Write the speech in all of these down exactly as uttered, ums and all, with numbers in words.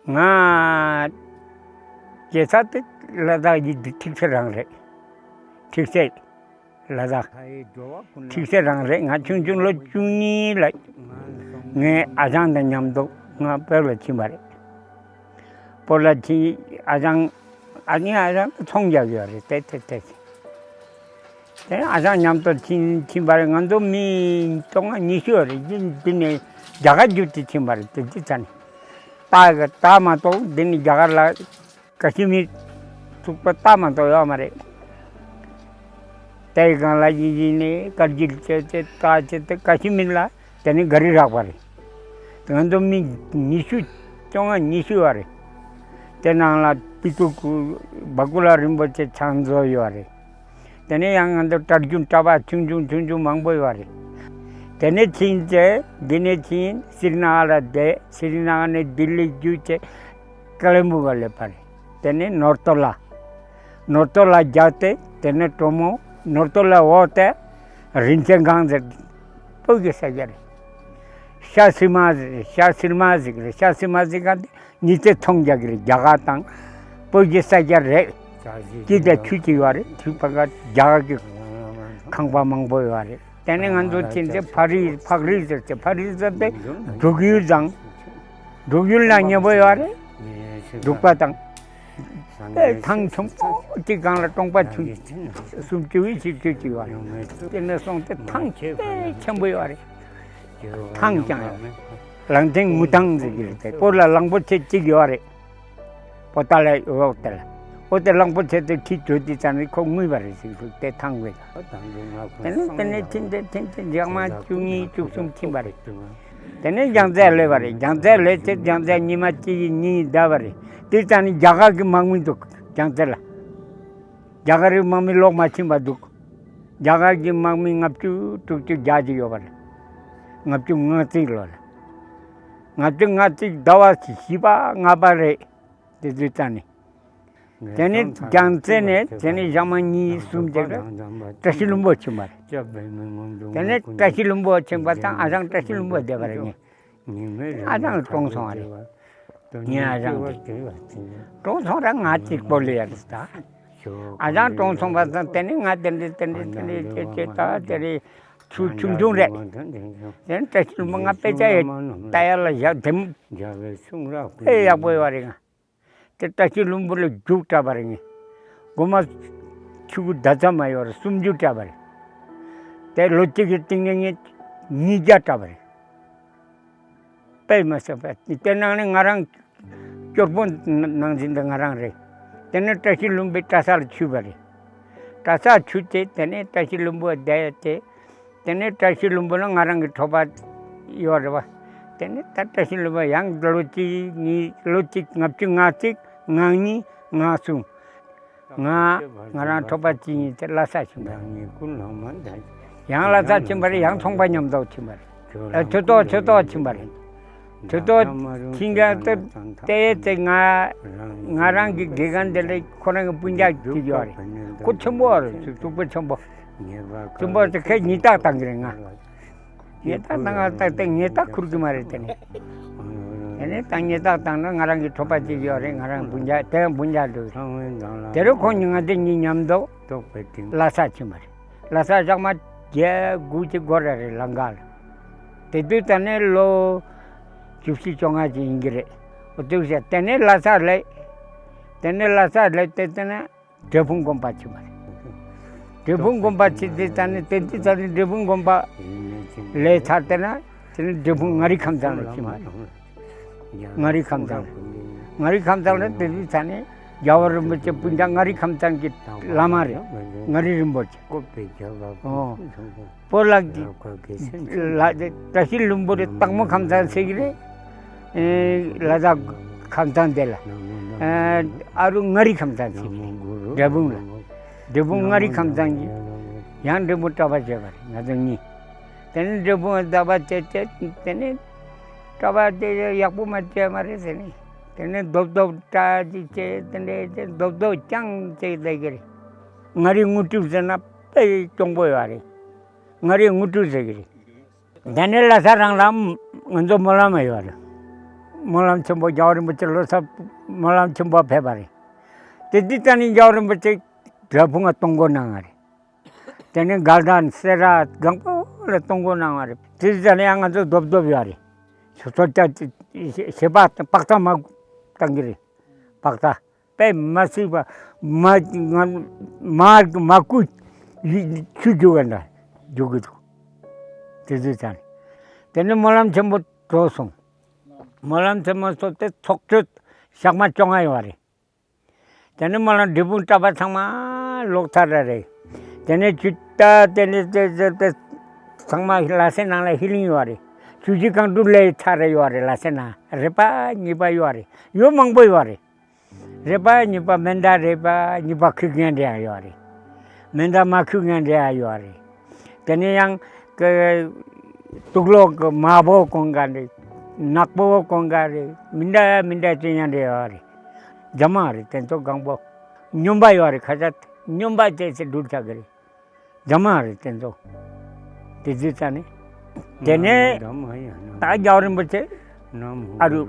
ང་སྐྱེས་ས་དེ་ལ་དྭགས་ཡིན། དེ་ཁྲིག་སེ་རང་རེད། ཁྲིག་སེ་ལ་དྭགས། ཁྲིག་སེ་རང་རེད། ང་ཆུང་ཆུང་ལོ་བཅུ་གཉིས་ལ་ངའི་ཨ་ཞང་དང་མཉམ་དུ་ང་བོད་ལ་ཕྱིན་པ་རེད། བོད་ལ་ཕྱིན། ཨ་ཞང་། ཨ་ནི་ཨ་ཞང་ཚོང་རྒྱག་ཡོད་རེད། དེ་དེ་དེ། དེ་ཨ་ཞང་མཉམ་དུ་ཕྱིན་ཕྱིན་པ་རེད། ང་ཚོ་མི་བཅོ་ལྔ་ཉི་ཤུ་རེད། འདི་འདི་ནས་རྒྱ་གར་བརྒྱུད་དེ་ཕྱིན་པ་རེད། དེ་དེ་ཙ་ནས་ད་ད་མ་གཏོགས་འདི་ནས་རྒྱ་གར་ལ་ཀ་ཤི་མིར་ཚུགས་པ་ད་མ་གཏོགས་ཡོད་མ་རེད། དེའི་སྒང་ལ་ཡིན་ཡིན་ནས་དཀར་སྐྱིད་བྱས་ཏེ་ད་བྱས་ཏེ་ཀ་ཤི་མིར་ལ་དེ་ནས་ག་རི་རག་པ་རེད། ང་ཚོ་མི་ཉི་ཤུ་བཅོ་ལྔ་ཉི་ཤུ་ཡོད་རེད། དེ་ནང་ལ་པི་ཏུ་ཀུ་བ་ཀུ་ལ་རིན་པོ་ཆེ་ཕྱག་མཛོད་ཡོད་རེད། དེ་ནས་ཡང་ང་ཚོ་གྲྭ་རྒྱུན་གྲྭ་པ་ཆུང་ཆུང་ཆུང་ཆུང་མང་པོ་ཡོད་རེད། དེ་ནས་ཕྱིན་ཚེ་འདི་ནས་ཕྱིན་སི་རི་ན་གར་ལ་བསྡད། སི་རི་ན་གར་ནས་ལྡི་ལི་བརྒྱུད་བྱས་ཀ་ལེ་སྦུག་ག་སླེབས་པ་རེད། དེ་ནས་ནོར་ཏོ་ལ། ནོར་ཏོ་ལ་རྒྱག་སྟེ་དེ་ནས་གྲོ་མོ་ནོར་ཏོ་ལ་འོག་སྟེ་རིན་ཆེན་སྒང་ཟེར། བོད་ཀྱི་ས་ཆ་རེད། ཤ་སི་མ་ཟེར། ཤ་སི་མ་ཟེར་གི་རེད། ཤ་སི་མ་ཟེར་ག་དེ་ཉི་ཚེ་ཚོང་རྒྱག་གི་རེད། རྒྱ་གར་དང་བོད་ཀྱི་ས་ཆ་རེད། སྐྱིད་དང་ཆུ་གཅིག་ཡོད་རེད། ཆུ་བར་ག་རྒྱ་གར་གྱི་ཁང་པ་མང་པོ་ཡོད་རེད། དེ་ནས་ང་ཚོ་ཕྱིན་ཚེ་ཕག་རི། ཕག་རི་ཟེར་ཚེ་ཕག་རི་ཟེར་ཏེ་འབྲུག་ཡུལ་དང་། འབྲུག་ཡུལ་ལ་མཉེས་པོ་ཡོད་རེད། འབྲུག་པ་དང་། ཨེ་ཐང་ཆེན་པོ་གཅིག་སྒང་ལ་གྲོང་པ་ཆུང་སུམ་ཅུ་བཞི་བཅུ་ཅིག་ཡོད་རེད། དེ་ནས་སོང་སྟེ་ཐང་དཔེ་ཆེན་པོ་ཡོད་རེད། ཐང་ཀྱང་ཡོད་རེད། གླང་ཐང་དངུལ་ཐང་ཟེར་གྱི་རེད། དེ་བོད་ལ་གླང་པོ་ཆེ་གཅིག་ཡོད་རེད། པོ་ཏཱ་ལའི་འོག་དེ་ལ། འོ་དེ་གླང་པོ་ཆེ་དེ་ཁྱི་བྲོས་དེ་ཙང་ནི་ཁོ་དངུལ་བ་རེད་ཟེར་གྱི་འདུག་དེ་ཐང་བས། དེ་ནས་དེ་ནས་ཕྱིན་ཏེ་ཕྱིན་ཏེ་འཇག་མ་བཅུ་གཉིས་བཅུ་གསུམ་ཕྱིན་པ་རེད། དེ་ནས་རྒྱལ་རྩེ་སླེབས་པ་རེད། རྒྱལ་རྩེ་སླེབས་ཚེ་རྒྱལ་རྩེ་ཉི་མ་གཅིག་གཉིས་བསྡད་པ་རེད། དེ་ཙང་ནི་རྒྱ་གར་གྱི་དམག་མི་འདུག་རྒྱལ་རྩེ་ལ། རྒྱ་གར་གྱི་དམག་མི་ལོག་མ་ཕྱིན་པ་འདུག་རྒྱ་གར་གྱི་དམག་མི་ལྔ་བཅུ་དྲུག་ཅུ་བརྒྱ་ཅིག་ཡོད་པ་རེད། ལྔ་བཅུ་ང་གཅིག་ལོ་ལ། ལྔ་བཅུ་ང་གཅིག་ཟླ་བ་བཞི་པ་ལྔ་པ་རེད། དེ་དུས་ཙང་ནི། དེ་ནས་རྒྱལ་རྩེ་ནས་དེ་ནས་ཞག་མ་གཉིས་གསུམ་དེ་ལ་བཀྲ་ཤིས་ལྷུན་པོ་ཕྱིན་པ་རེད། དེ་ནས་བཀྲ་ཤིས་ལྷུན་པོ་ཕྱིན་པ་དང་ཨ་ཞང་བཀྲ་ཤིས་ལྷུན་པོ་བསྡད་པ་རེད། ངས་ཨ་ཞང་གྲོངས་སོང་བ་རེད། ངའི་ཨ་ཞང་དེ་གྲོངས་སོང་ར་ང་གཅིག་པོ་ལ་ཡར་ད། ཨ་ཞང་གྲོངས་སོང་བ་དང་དེ་ནས་ང་དེ་འདྲ་དེ་འདྲ་དེ་འདྲ་བྱས་བྱས་ད་དེ་རེད། ཆུ་ཆུང་ཆུང་རེད། དེ་ནས་བཀྲ་ཤིས་ལྷུན་པོ་ང་དཔེ་ཆ་ཡི་ལྟ་ཡ་ལ་བཞག་དེ་མོ་དཔེ་ཡག་པོ་ཡོད་རེད་ང་། དེ་བཀྲ་ཤིས་ལྷུན་པོ་ལ་རྒྱུགས་སྤྲད་པ་རེད་ངས། མགོ་མ་ཆུ་གུ་ཟླ་ཚ་མ་ཡོད་རེད། སུམ་ཅུ་སྤྲད་པ་རེད། དེ་ལོ་གཅིག་གི་སྟེང་ནས་ངས་ཉིས་བརྒྱ་སྤྲད་པ་རེད། དཔེ་མ་སྲིད་པ་དེ་ནང་ནས་ང་རང་སྐྱོར་པོ་ནང་བཞིན་དུ་ང་རང་རེད། དེ་ནས་བཀྲ་ཤིས་ལྷུན་པོའི་གྲྭ་ས་ལ་ཚུད་པ་རེད། གྲྭ་ས་ཚུད་དེ་དེ་ནས་བཀྲ་ཤིས་ལྷུན་པོ་བསྡད་དེ། དེ་ནས་བཀྲ་ཤིས་ལྷུན་པོ་ལ་ང་རང་གི་གྲོགས་པ་ཡོད་རེད་བ། དེ་ནས་ད་བཀྲ་ཤིས་ལྷུན་པོ་ཡང་ལོ་གཅིག་གཉིས། ལོ་གཅིག་ལྔ་བཅུ་ང་གཅིག་ང་གཉིས་ང་གསུམ། ང་ང་རང་གྲོགས་པ་གཅིག་གཉིས་དེ་ལྷ་ས་ཕྱིན་པ་རེད། ཡང་ལྷ་ས་ཕྱིན་པ་རེད། ཡང་ཚོང་པ་མཉམ་དུ་ཕྱིན་པ་རེད། ཨ་ཆོས་ཐོག་ཆོས་ཐོག་ཕྱིན་པ་རེད། ཆོས་ཐོག་ཕྱིན་ཀྱང་ད་དེ་ཚེ་ང་ང་རང་གི་དགེ་རྒན་དེ་ལ་ཁོ་རང་གི་སྤུན་ཀྱག་ཅིག་ཡོད་རེད། ཁོ་ཆེན་པོ་རེད། གཟུགས་པོ་ཆེན་པོ། ཆེན་པོ་དེ་ཁོས་ཉེས་རྡུང་བཏང་གི་རེད་ང་། ཉེས་རྡུང་བཏང་ང་ད་དེ་ཉེས་རྡུང་ཁུར་གི་མ་རེད་དེ་ནས། དེ་ནས་ད་ཉེས་རྡུང་བཏང་ན་ང་རང་གི་གྲོགས་པ་གཅིག་ཡོད་རེད། ང་རང་སྤུན་ཀྱག་དེ་སྤུན་ཀྱག་འདུག་དེ་རུ་ཁོ་གཉིས་ང་དེ་གཉིས་མཉམ་དུ་ལྷ་ས་ཕྱིན་པ་རེད། ལྷ་ས་ཞག་མ་བརྒྱད་དགུ་ཅིག་འགོར་ར་རེད་ལམ་ཁ་ལ། དེ་དུས་ད་ནས་ལོ་བཅུ་བཞི་བཅོ་ལྔ་ཅིག་ཡིན་གྱི་རེད། འོ་དུས་ཟེར་དེ་ནས་ལྷ་ས་སླེབས། དེ་ནས་ལྷ་ས་སླེབས་ཏེ་དེ་ནས་འབྲས་སྤུངས་དགོན་པ་ཕྱིན་པ་རེད། འབྲས་སྤུངས་དགོན་པ་ཕྱིན་ཏེ་ད་ནས་དེ་དུས་ད་ནས་འབྲས་སྤུངས་དགོན་པ་ལས་ཚར་ཏེ་ན་དེ་ནས་འབྲས་སྤུངས་མངའ་རིས་ཁམས་ཚང་ལ་ཕྱིན་པ་རེད། མངའ་རིས་ཁམས་ཚང་། མངའ་རིས་ཁམས་ཚང་ལ་དེ་དུས་ད་ནས་རྒྱལ་བ་རིན་པོ་ཆེ་སྤུན་ཀྱག་མངའ་རིས་ཁམས་ཚང་གི་བླ་མ་རེད། མངའ་རིས་རིན་པོ་ཆེ། ཨོ། སྤོ་ལགས་ཀྱི་ལ་བཀྲ་ཤིས་ལྷུན་པོ་རེད། སྟག་མོ་ཁམས་ཚང་ཟེར་གྱི་རེད། ཨེ་ལ་དྭགས་ཁམས་ཚང་དེ་ལ། ཨེ་ཨ་རུ་མངའ་རིས་ཁམས་ཚང་ཟེར་གྱི་རེད། འབྲས་སྤུངས་ལ། འབྲས་སྤུངས་མངའ་རིས་ཁམས་ཚང་གི། ཡང་འབྲས་སྤུངས་གྲྭ་པ་བྱས་པ་རེད་ང་ཚོ་གཉིས། དེ་ནས་འབྲས་སྤུངས་གྲྭ་པ་བྱས་བྱས་དེ་ནས་གྲྭ་པ་དེ་ཡག་པོ་མ་བྱས་མ་རེད་ཟེར་ནས། དེ་ནས་རྡོབ་རྡོབ་གྲྭ་ཅིག་བྱས་དེ་འདྲས་བྱས་རྡོབ་རྡོབ་རྐྱང་བྱས་བསྡད་ཀྱི་རེད། མངའ་རིས་དངོས་གྲུབ་ཟེར་ན་དཔེ་གྱོང་པོ་ཡོད་རེད། མངའ་རིས་དངོས་གྲུབ་ཟེར་གྱི་རེད། དེ་ནས་ལྷ་ས་རང་ལ་ང་ཚོ་སྨོན་ལམ་ཡོད་རེད། སྨོན་ལམ་ཆེན་པོ་རྒྱལ་བ་རིན་པོ་ཆེ་ལོ་གསར་སྨོན་ལམ་ཆེན་པོ་ཕེབས་པ་རེད། དེ་དུས་ཙམ་ནས་རྒྱལ་བ་རིན་པོ་ཆེ་བྲག་ཕུག་ང་གཏོང་སྒོ་གནང་བ་རེད། དེ་ནས་དགའ་ལྡན་སེ་ར་གང་པོ་ལ་གཏོང་སྒོ་གནང་བ་རེད། དེ་དུས་ཙམ་ནས་ཡང་ང་ཚོ་རྡོབ་རྡོབ་ཡོད་རེད། སོ་སོ་ཅག་ཞེ་པ་དཔག་ཚ་མ་བཏང་གི་རེད། དཔག་ཚ། དཔེ་མ་སྲིད་པ་མ་ང་མ་མ་བསྐུལ་ཆུ་རྒྱུག་ག་འདྲ་རྒྱུག་གི་འདུག་དེ་དུས་ཙང་། དེ་ནས་སྨོན་ལམ་ཆེན་པོ་གྲོལ་སོང་། སྨོན་ལམ་ཆེན་མོ་སོགས་ཏེ་ཚོགས་མཆོད་ཞག་མ་བཅོ་ལྔ་ཡོད་རེད། དེ་ནས་སྨོན་ལམ་འབྲས་སྤུངས་གྲྭ་པ་ཚང་མ་ལོག་ཚར་རེད། དེ་ནས་ཆུ་ད་དེ་ནས་དེ་དེ་དེ་ཚང་མ་ལ་སེ་ནང་ལ་ཧི་ལིང་ཡོད་རེད། ཆུ་བཞི་སྒང་དྲུག་ལས་ཚར་རེ་ཡོད་རེད། ལ་སེ་ནང་རེ་པ་གཉིས་པ་ཡོད་རེད། ཡོད་མང་པོ་ཡོད་རེད། རེ་པ་གཉིས་པ་མེ་མདའ་རེ་པ་གཉིས་པ་ཁུག་མཁན་རེ་ཡང་ཡོད་རེད། མེ་མདའ་མ་ཁུག་མཁན་རེ་ཡང་ཡོད་རེད། དེ་ནས་ཡང་གི་དུག་ལོག་གི་མ་བོ་གོང་ག་རེད། ནག་པོ་གོང་ག་རེད། མི་འདྲ་མི་འདྲ་ཅི་ཡང་རེ་ཡོད་རེད། རྫ་མ་རེད་དེ་ཚོ་གང་པོ། སྨྱོན་པ་ཡོད་རེད། ཁ་ཤས་སྨྱོན་པ་བྱས་ཚེ་སྦྲུལ་ཆགས་ཀྱི་རེད། རྫ་མ་རེད་དེ་ཚོ། དེ་དུས་ཙང་ནས། དེ་ནས་ད་རྒྱལ་བ་རིན་པོ་ཆེ་ཨ་རུ་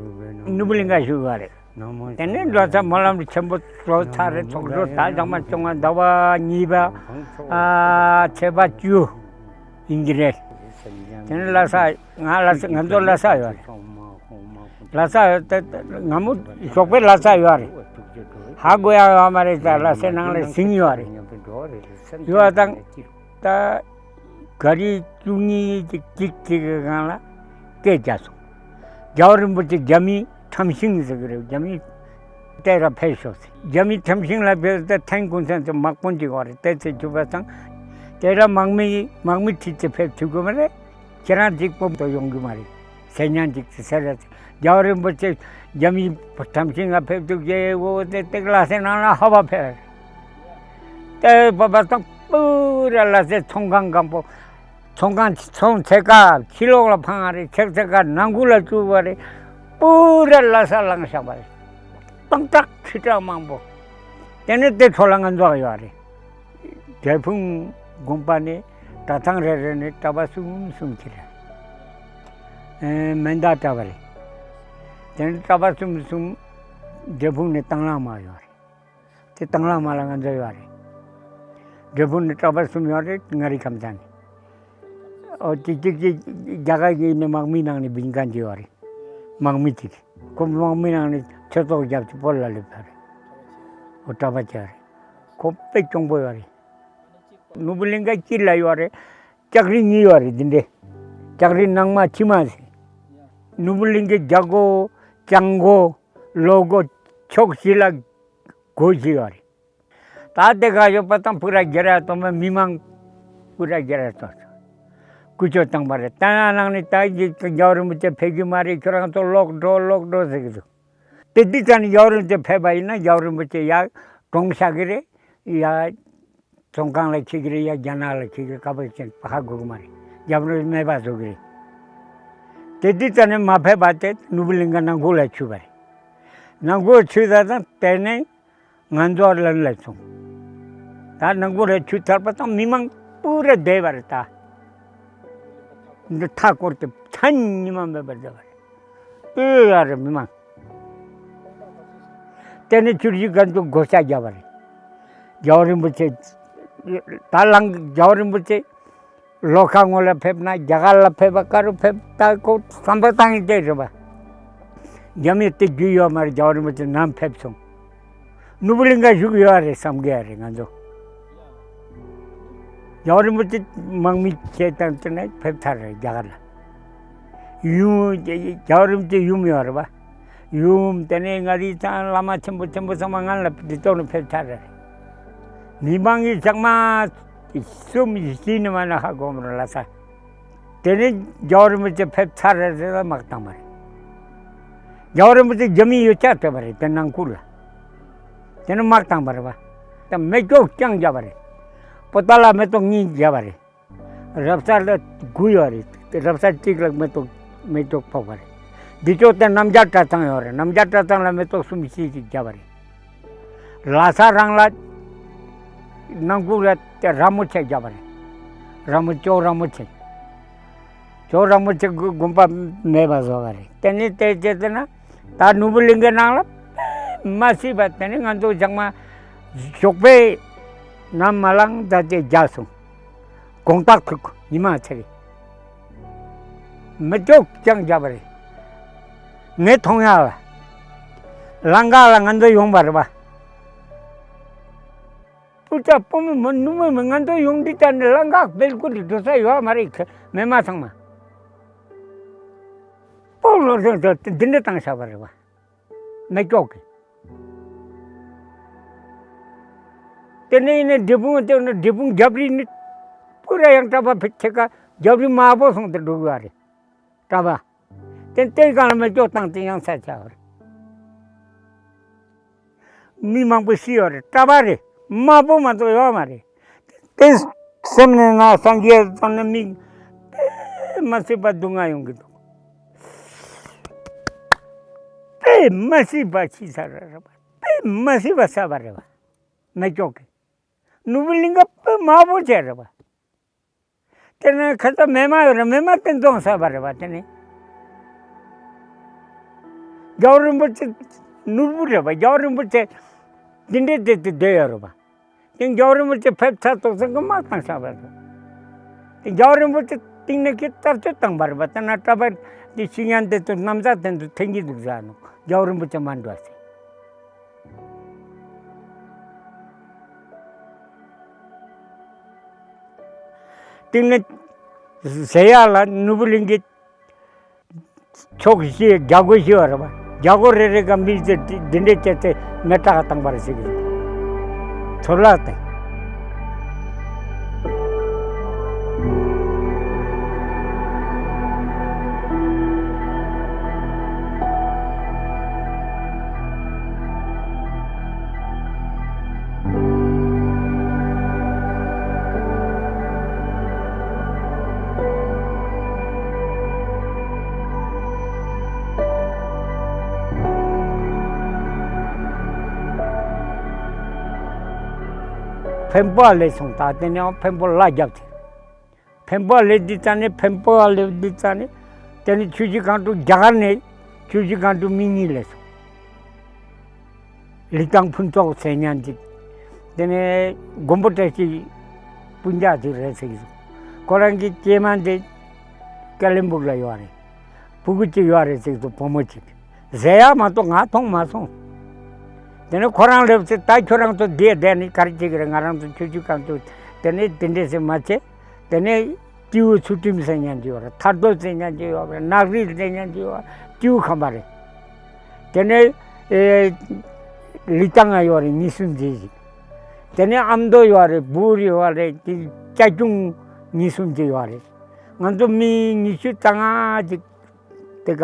ནོར་བུ་གླིང་ག་བཞུགས་པ་རེད། དེ་ནས་ལོ་གསར་སྨོན་ལམ་ཆེན་པོ་གྲོལ་ཚར་རེད། ཚོགས་གྲོལ་ད་ཚང་མ་བྱུང་བ་ཟླ་བ་གཉིས་པ་ཨ་ཚེས་པ་བཅུ་ཡིན་གྱི་རེད། དེ་ནས་ལྷ་ས་ང་ལྷ་ས་ང་ཚོ་ལྷ་ས་ཡོད་རེད། ལྷ་ས་ཡོད་དེ་ང་མོ་ཞོགས་པའི་ལྷ་ས་ཡོད་རེད། ཧ་གོ་ཡ་ཡོད་མ་རེད། ད་ལྷ་སའི་ནང་ལ་ཟིང་ཡོད་རེད། ཡོད་དང་། ད་ག་རི་བཅུ་གཉིས་ཀྱི་གཅིག་གཅིག་གི་སྒང་ལ་སྐད་རྒྱག་སོང་། རྒྱལ་བ་རིན་པོ་ཆེ་རྒྱ་མིའི་ཁྲམ་ཤིང་ཟེར་གི་རེད། རྒྱ་མིའི་ལྟེ་ར་ཕེབས་ཤོག་ཟེར། རྒྱ་མིའི་ཁྲམ་ཤིང་ལ་ཕེབས་ཏེ་ཐན་གུང་སེང་ཚོ་དམག་དཔོན་ཅིག་ཡོད་རེད། དེ་ཚོས་གྱུར་པ་དང་། དེ་ར་དམག་མི་དམག་མི་ཁྲིད་དེ་ཕེབས་ཐུབ་གི་མ་རེད། ཁྱེད་རང་གཅིག་པོ་དུ་ཡོང་གི་མ་རེད། ཟེར་ཉན་གཅིག་ཅི་ཟེར་རེད། རྒྱལ་བ་རིན་པོ་ཆེ་རྒྱ་མིའི་ཁྲམ་ཤིང་ལ་ཕེབས་འདུག་ཅེས་འོ་དེ་སྟེགས་ལ་སེ་ནང་ལ་ཧ་བ་ཕེབས། དེ་བ་བ་དང་པུ་ར་ལ་སེ་ཚོང་ཁང་གང་པོ། ཚོང་ཁང་ཚོང་ཚད་ཀ་ཕྱི་ལོགས་ལ་འཕང་བ་རེད། ཚད་ཚད་ཀ་ནང་ཁུལ་ལ་བཙུགས་པ་རེད། པུ་ར་ལ་ས་ལངས་བཞག་པ་རེད། སྟོང་ཕྲག་ཁྲི་ཕྲག་མང་པོ། དེ་ནས་དེ་ཚོ་ལ་ང་འཛུལ་ཡོད་རེད། འབྲས་སྤུངས་དགོན་པ་ནས་གྲྭ་ཚང་རེ་རེ་ནས་གྲྭ་པ་གསུམ་གསུམ་ཁྱེར་རེད། ཨེ་མེ་མདའ་གྲྭ་པ་རེད། དེ་ནས་གྲྭ་པ་གསུམ་གསུམ་འབྲས་སྤུངས་ནས་དང་བླངས་དམག་ཡོད་རེད། དེ་དང་བླངས་དམག་ལ་ང་འཛུལ་ཡོད་རེད། འབྲས་སྤུངས་ནས་གྲྭ་པ་གསུམ་ཡོད་རེད། ང་རི་ཁམས་ཚང་ནས། ཨོ་ཅིག་ཅིག་ཅིག་རྒྱ་གར་གྱི་ནས་དམག་མི་ནང་ནས་བིང་ག་འདི་ཡོད་རེད། དམག་མི་ཅིག་ཁོ་དམག་མི་ནང་ནས་ཆོས་ཚོགས་རྒྱབ་ཅིག་སྤོ་ལ་ལེབ་ཡོད་རེད། ཨོ་གྲྭ་པ་ཅིག་རེད། ཁོ་དཔེ་གྱོང་པོ་ཡོད་རེད། ནོར་བུ་གླིང་ག་དཀྱིལ་ལ་ཡོད་རེད། ལྕགས་རི་གཉིས་ཡོད་རེད་འདི་འདྲས། ལྕགས་རི་ནང་མ་ཕྱི་མ་ཟེར། ནོར་བུ་གླིང་གའི་རྒྱ་སྒོ་ལྕང་སྒོ་ལོ་སྒོ་ཕྱོགས་བཞི་ལ་སྒོ་བཞི་ཡོད་རེད། ད་དེ་ག་ཡོད་པ་དང་པུ་ར་རྒྱ་ར་གཏོང་མ་མི་མང་པུ་ར་རྒྱ་ར་གཏོང་། ཀུ་ཅོ་བཏང་པ་རེད། ད་ནང་ནས་ད་ཡི་རྒྱལ་བ་རིན་པོ་ཆེ་ཕེབས་ཀྱི་མ་རེད། ཁྱོད་རང་ཚོ་ལོག་འགྲོ་ལོག་འགྲོ་ཟེར་གི་འདུག་དེ་དུས་ཙམ་ནས་རྒྱལ་བ་རིན་པོ་ཆེ་ཕེབས་པ་ཡིན་ན་རྒྱལ་བ་རིན་པོ་ཆེ་ཡར་གྲོངས་ཤག་གི་རེད། ཡར་ཚོང་ཁང་ལ་འཁྱེར་གི་རེད། ཡར་རྒྱ་ནག་ལ་འཁྱེར་གི་རེད། ག་པར་ཕྱིན་ཧ་གོ་གི་མ་རེད། རྒྱབ་རོལ་མེད་པ་བཟོ་གི་རེད། དེ་དུས་ཙམ་ནས་མ་ཕེབས་པ་དེ་ནོར་བུ་གླིང་ག་ནང་ཁུལ་ལ་ཚུད་པ་རེད། ནང་ཁུལ་ཚུད་ད་དང་དེ་ནས་ང་ཚོ་ལམ་ལ་སོང་། ད་ནང་ཁུལ་ལ་ཚུད་ཚར་པ་དང་མི་མང་པུ་ར་བསྡད་པ་རེད་ད། འདི་མཐའ་སྐོར་དེ་མཚན་ཉི་མ་མེད་པར་བསྡད་པ་རེད། ཨེ་ཡ་རེད་མི་མང་། དེ་ནས་ཆུ་བཞི་སྒང་དྲུག་བགོ་བཤའ་བརྒྱབ་པ་རེད། རྒྱལ་བ་རིན་པོ་ཆེ། ད་ལང་རྒྱལ་བ་རིན་པོ་ཆེ། ལོ་ཁ་སྔོན་ལ་ཕེབས་ན་རྒྱ་གར་ལ་ཕེབས་པ་ག་རུ་ཕེབས་ད་ཁོ་བསམ་པ་བཏང་ཡིན་དེ་རེད་པ། རྒྱ་མི་དེ་རྒྱུས་ཡོད་མ་རེད། རྒྱལ་བ་རིན་པོ་ཆེ་ནམ་ཕེབས་སོང་། ནོར་བུ་གླིང་ག་བཞུགས་ཡོད་རེད་བསམ་གི་ཡ་རེད་ང་ཚོ། རྒྱལ་བ་རིན་པོ་ཆེ་དམག་མི་བྱས་དང་དེ་ནས་ཕེབས་ཚར་རེད་རྒྱ་གར་ལ། ཡུམ་རྒྱལ་བ་རིན་པོ་ཆེ་ཡུམ་ཡོད་རེད་པ། ཡུམ་དེ་ནས་ང་རི་ཚང་བླ་མ་ཆེན་པོ་ཆེན་པོ་ཚང་མ་ང་ལ་འདི་ཐོག་ནས་ཕེབས་ཚར་རེད། མི་མང་གི་ཚང་མ་གསུམ་བཞི་ནས་མ་ན་ཧ་གོ་མ་རེད་ལ་ས། དེ་ནས་རྒྱལ་བ་རིན་པོ་ཆེ་ཕེབས་ཚར་རེད་ཟེར་ལ་དམག་བཏང་པ་རེད། རྒྱལ་བ་རིན་པོ་ཆེ་རྒྱ་མི་ཡོད་ཆགས་བསྡད་པ་རེད་དེ་ནང་ཁུལ་ལ། དེ་ནས་དམག་བཏང་པ་རེད་པ། ད་མེ་སྒྱོགས་རྐྱང་བརྒྱབ་པ་རེད། པོ་ཏཱ་ལ་མེ་ཏོག་གཉིས་བརྒྱབ་པ་རེད། རབ་གསལ་ལ་དགུ་ཡོད་རེད། རབ་གསལ་གཅིག་ལ་མེ་ཏོག་མེ་ཏོག་ཕོག་པ་རེད། འདི་ཕྱོགས་དེ་རྣམ་རྒྱལ་གྲྭ་ཚང་ཡོད་རེད། རྣམ་རྒྱལ་གྲྭ་ཚང་ལ་མེ་ཏོག་གསུམ་བཞི་ཞིག་བརྒྱབ་པ་རེད། ལྷ་ས་རང་ལ་ནང་ཁུལ་ལ་དེ་ར་མོ་ཆེ་བརྒྱབ་པ་རེད། ར་མོ་ཅོག་ར་མོ་ཆེ། ཅོག་ར་མོ་ཆེ་དགོན་པ་མེད་པ་བཟོ་བ་རེད། དེ་ནས་དེ་རྗེས་དེ་ན་ ད་ནོར་བུ་གླིང་གའི་ནང་ལ་དཔེ་མ་སྲིད་པ། དེ་ནས་ང་ཚོ་ཚང་མ་ཞོགས་པའི་ནམ་མ་ལངས་ད་དེ་རྒྱག་སོང་། དགོང་དག་ཐུག་ཉི་མ་ཚེ་རེད། མེ་སྒྱོགས་ཀྱང་བརྒྱབ་པ་རེད། ངས་མཐོང་ཡག་ལ། ལམ་ཁ་ལ་ང་ཚོ་ཡོང་བ་རེད་པ། སྤུ་ཆ་སྤུ་མོ་མོ་ནུ་མོ་མོ་ང་ཚོ་ཡོང་འདི་ལྟ་ནས་ལམ་ཁ་སྦེལ་ཀོབ་ཏུ་འགྲོ་ས་ཡོད་མ་རེད། མེ་མ་ཚང་མ་སྤོ་ལོ་ཟེར་ཚོ་འདི་འདྲ་བཏང་བཞག་པ་རེད་པ། མེ་སྒྱོགས་ཀྱིས། དེ་ནས་ཡིན་ན་འབྲས་སྤུངས། དེ་ནས་འབྲས་སྤུངས་རྒྱབ་རི་ནི་པུ་ར་ཡང་གྲྭ་པ་ཕེ་ཆེ་ཀ་རྒྱབ་རི་དམར་པོ་སོང་དུ་འགྲོ་གི་བ་རེད། གྲྭ་པ། དེ་ལྟའི་སྒང་ལ་མེ་སྒྱོགས་བཏང་སྟེ་ཡང་ས་ཆ་བ་རེད། མི་མང་པོ་ཤི་ཡོད་རེད། གྲྭ་པ་རེད། དམར་པོ་མ་གཏོགས་ཡོད་མ་རེད། དེ་སེམས་ནས་ན་སངས་རྒྱས་ཙམ་ནས་མི་དཔེ་མ་སྲིད་པ་སྡུག་བསྔལ་ཡོང་གི་འདུག། དཔེ་མ་སྲིད་པ་ཤི་ས་རེད་པ། དཔེ་མ་སྲིད་པ་ས་བ་རེད་པ། མེ་སྒྱོགས་ཀྱིས། ནོར་བུ་གླིང་ག་དཔེ་དམར་པོ་བྱས་རེད་པ། དེ་ནས་ཁ་ས་མེ་མ་ཡོད་རེད། མེ་མ་བསྟན་རྫོང་ས་བ་རེད་པ། དེ་ནས་རྒྱལ་བ་རིན་པོ་ཆེ་ནོར་བུ་རེད་པ། རྒྱལ་བ་རིན་པོ་ཆེ་འདི་འདྲའི་དེ་དེ་བསྡད་ཡོད་རེད་པ། དེ་རྒྱལ་བ་རིན་པོ་ཆེ་ཕེབས་ཚར་ཐོག་ཚང་གི་དམག་བཏང་བཞག་པ་རེད། དེ་རྒྱལ་བ་རིན་པོ་ཆེ་སྟེང་ནས་ཁྱེད་རྩད་གཅོད་བཏང་པ་རེད་པ། དེ་ན་གྲྭ་པ་དེ་ཤི་ཉན་དེ་ཚོ་ནམ་ཟླ་དེ་ཚོ་འཐེན་གྱི་འདུག་ཟེར་ནོ། རྒྱལ་བ་རིན་པོ་ཆེ་མ་འགྲོ་ཟེར། སྟེང་ནས་ཟེར་ཡག་ལ་ནོར་བུ་གླིང་གི་ཕྱོགས་བཞི་རྒྱ་སྒོ་བཞི་བ་རེད་པ། རྒྱ་སྒོ་རེ་རེ་ག་མི་ཚེ་འདི་འདྲས་བྱས་ཚེ་མེ་སྟག་བཏང་པ་རེད་ཟེར་གི་རེད། ཚོར་ལག་དེ། འཕན་པོ་ལས་སོང་། ད་དེ་ནས་འཕན་པོ་ལ་རྒྱབ་ཚེ། འཕན་པོ་ལས་འདི་ཙ་ནས། འཕན་པོ་ལས་འདི་ཙ་ནས། དེ་ནས་ཆུ་བཞི་སྒང་དྲུག་རྒྱ་གར་ནས་ཆུ་བཞི་སྒང་དྲུག་མི་གཉིས་ལས་སོང་། ལི་ཐང་ཕུན་ཚོགས་ཟེར་མཁན་ཅིག། དེ་ནས་མགོན་པོ་བཀྲ་ཤིས་སྤུན་ཀྱག་ཅིག་རེད་ཟེར་གི་འདུག། ཁོ་རང་གི་སྐྱེས་མ་དེ་ཀ་ལིམ་པོང་ལ་ཡོད་རེད། ཕྲུ་གུ་གཅིག་ཡོད་རེད་ཟེར་གི་འདུག། བུ་མོ་གཅིག། ཟེར་ཡག་མ་གཏོགས་ང་མཐོང་མ་སོང་། དེ་ནས་ཁོ་རང་སླེབས་ཚེ་ད་ཁྱོད་རང་ཚོ་འདིར་བསྡད་ནས་ག་རེ་བྱེད་ཀྱི་རེད། ང་རང་ཚོ་ཆུ་བཞི་སྒང་དྲུག་དེ་ནས་དེ་འདྲས་ཟེར་མ་བྱེད། དེ་ནས་སྤྲེའུ་ཚུལ་ཁྲིམས་ཟེར་མཁན་ཅིག་ཡོད་རེད། ཐར་རྡོ་ཟེར་མཁན་ཅིག་ཡོད་རེད། ནག་རིལ་ཟེར་མཁན་ཅིག་ཡོད་རེད། སྤྲེའུ་ཁམས་པ་རེད། དེ་ནས་ཨེ་ལི་ཐང་ང་ཡོད་རེད། མི་གསུམ་བྱས་ཤིག། དེ་ནས་ཨ་མདོ་ཡོད་རེད། སྦུག་ཡོད་རེད། དེ་ཅ་ཆུང་མི་གསུམ་བྱས་ཡོད་རེད། ང་ཚོ་མི་ཉི་ཤུ་རྩ་ལྔ་ཅིག་དེ་ག་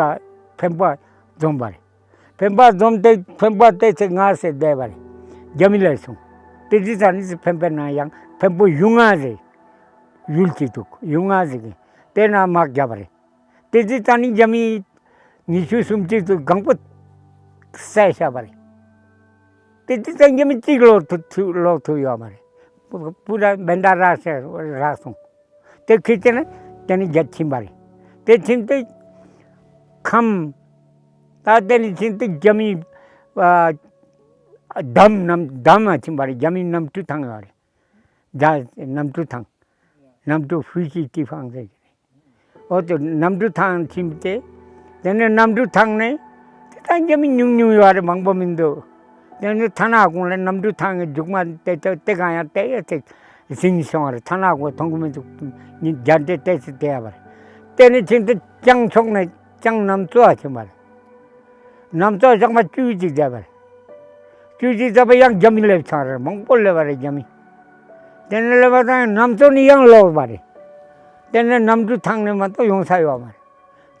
འཕན་པོ་འཛོམས་པ་རེད། འཕན་པོ་འཛོམས་ཏེ་འཕན་པོ་བལྟས་ཚེ་ང་ཟེར་བསྡད་པ་རེད། རྒྱ་མི་ལས་སོང་། དེ་དུས་ཙ་ནས་འཕན་པོའི་ནང་ཡང་འཕན་པོ་ཡུལ་ལྔ་ཟེར། ཡུལ་གཅིག་འདུག། ཡུལ་ལྔ་ཟེར་གི། དེ་ན་དམག་བརྒྱབ་པ་རེད། དེ་དུས་ཙ་ནས་རྒྱ་མི་ཉི་ཤུ་སུམ་ཅུ་ཚོ་གང་པོ་བསད་བཞག་པ་རེད། དེ་དུས་ཙ་རྒྱ་མི་གཅིག་ལོག་ཐུབ་ཐུབ་ལོག་ཐུབ་ཡོད་མ་རེད། པུ་ར་བན་ད་རག་ཤག་རག་སོང་། དེ་ཁི་ཅི་ན་དེ་ནས་རྒྱ་ཕྱིན་པ་རེད། དེ་ཕྱིན་ཏེ་ཁམས། ད་དེ་ནས་ཕྱིན་ཏེ་རྒྱ་མི་ཨ་འདམ་གནམ་འདམ་མ་ཕྱིན་པ་རེད། རྒྱ་མི་གནམ་གྲུ་ཐང་ཡོད་རེད། རྒྱ་གནམ་གྲུ་ཐང་། གནམ་གྲུ་ཧྥུའུ་ཅི་ཏི་ཧྥང་ཟེར་གི་རེད། འོ་དེ་གནམ་གྲུ་ཐང་ཕྱིན་ཏེ། དེ་ནས་གནམ་གྲུ་ཐང་ནས་དེ་ད་རྒྱ་མི་ཉུང་ཉུང་ཡོད་རེད། མང་པོ་མི་འདུག། དེ་ནས་ཐ་ན་གུང་ལ་གནམ་གྲུ་ཐང་གི་མཇུག་མ་དེ་དེ་དེ་གང་ཡང་དེ་ཡོད་དེ་ཟིན་སོང་བ་རེད། ཐ་ན་གུང་མཐོང་གི་མི་འདུག། ཉིན་རྒྱ་འདྲེ་ཏོག་ཙམ་བསྡད་པ་རེད། དེ་ནས་ཕྱིན་ཏེ་ལྕང་ཕྱོགས་ནས་ལྕང་གནམ་མཚོ་ཕྱིན་པ་རེད། གནམ་མཚོ་ཞག་མ་བཅུ་གཅིག་བསྡད་པ་རེད། བཅུ་གཅིག་བསྡད་པ་ཡང་རྒྱ་མི་སླེབས་ཚར་རེད། མང་པོ་སླེབས་པ་རེད་རྒྱ་མི། དེ་ནས་སླེབས་པ་དང་གནམ་མཚོ་ནས་ཡང་ལོག་པ་རེད། དེ་ནས་གནམ་གྲུ་ཐང་ནས་མ་གཏོགས་ཡོང་ས་ཡོད་མ་རེད།